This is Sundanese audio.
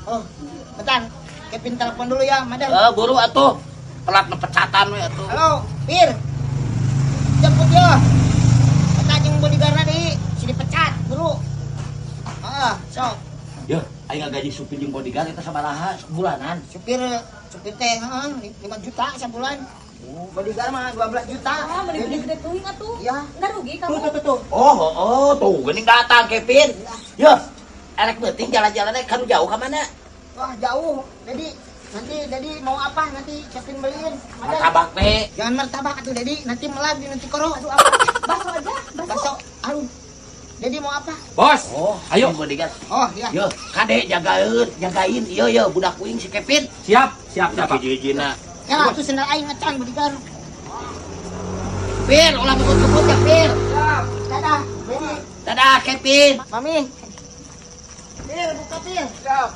Oh, bentar. Kevin telepon dulu ya, Madam. Eh, buru atuh. Telat pecatan we atuh. Halo, Pir. Jemput ya. Eta jeung bodyguardna deui, si dipecat, buru. Ah, sok. Ya, aing gaji supir jeung bodyguard eta sabaraha bulanan? Supir supir teh heeh 5 juta sebulan. Bodyguard mah 12 juta. Ah, meni gede-gede teuing atuh. Iya. Enggak rugi kamu. Tuh, tuh, tuh, tuh. Oh, tuh geuning datang Kevin. Ya, erek beuting jalan-jalannya kan jauh ka mana? Wah, jauh. Jadi nanti Dedi mau apa? Nanti Kevin beliin. Madam. Martabak teh. Jangan martabak atuh, Dedi, nanti melagi nanti koro. Aduh, apa? Bakso aja, bakso. Bakso. Aduh. Dedi mau apa? Bos, Oh, ayo. ini bodyguard. Oh, iya. Yo, kade jagain, jagain. Iya, yo, budak kuing si Kevin. Siap, siap, siap, Pak. Hiji-hijina. Ya, tuh sendal aing ngecan bodyguard. Pir, ulah kebut-kebut ya, Pir. Dadah, Dedi. Dadah, Kevin. Mami. Pir, buka, Pir. Siap.